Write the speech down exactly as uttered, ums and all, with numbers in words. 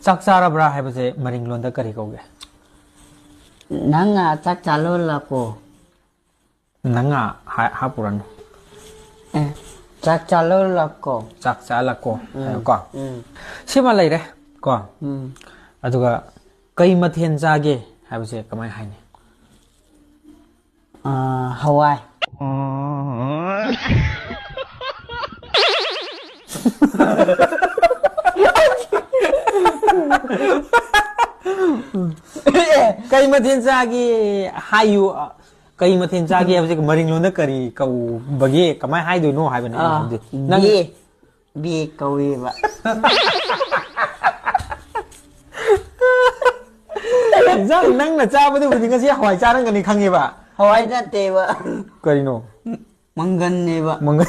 ꯆꯥꯛ ꯆꯥꯔꯕ꯭ꯔꯥ ꯍꯥꯏꯕꯁꯦ ꯃꯔꯤꯡꯂꯣꯟꯗ ꯀꯔꯤ ꯀꯧꯒꯦ? ꯅꯪꯅ ꯆꯥꯛ ꯆꯥꯂꯣꯜꯂꯀꯣ꯫ ꯅꯪ ꯉꯥ ꯍꯥ- ꯍꯥꯞꯄꯨꯔꯅꯨ꯫ ꯑꯦ, ꯆꯥꯛ ꯆꯥꯂꯣꯜꯂꯀꯣ꯫ ꯆꯥꯛ ꯆꯥꯂꯀꯣ ꯍꯥꯏꯕꯀꯣ꯫ ꯎꯝ, ꯁꯤꯃ ꯂꯩꯔꯦ ꯀꯣ꯫ ꯎꯝ꯫ ꯑꯗꯨꯒ ꯀꯩ ꯃꯊꯦꯜ ꯆꯥꯒꯦ ꯍꯥꯏꯕꯁꯦ ꯀꯃꯥꯏꯅ ꯍꯥꯏꯅꯤ? ꯑꯥ, ꯍꯋꯥꯏ꯫ ꯀꯩ ꯃꯊꯦꯜ ꯆꯥꯒꯦ ꯍꯥꯏꯌꯨ꯫ ꯀꯩ ꯃꯊꯦꯜ ꯆꯥꯒꯦ ꯍꯥꯏꯕꯁꯦ ꯃꯔꯤꯡꯂꯣꯟꯗ ꯀꯔꯤ ꯀꯧꯕꯒꯦ, ꯀꯃꯥꯏꯅ ꯍꯥꯏꯗꯣꯏꯅꯣ ꯍꯥꯏꯕꯅꯦ ꯑꯩꯅ ꯑꯥ, ꯍꯥꯏꯕꯗꯤ꯫ ꯅꯪ ꯕꯤ ꯕꯤ ꯀꯧꯏꯕ꯫ ꯏꯟꯖꯥꯡ ꯅꯪꯅ ꯆꯥꯕꯗꯨꯕꯨꯗꯤ ꯉꯁꯤ ꯍꯋꯥꯏ ꯆꯥꯔꯝꯒꯅꯤ ꯈꯪꯉꯦꯕ꯫ ꯍꯋꯥꯏ ꯅꯠꯇꯦꯕ꯫ ꯀꯔꯤꯅꯣ? ꯃꯪꯒꯟꯅꯦꯕ꯫ ꯃꯪꯒꯟ꯫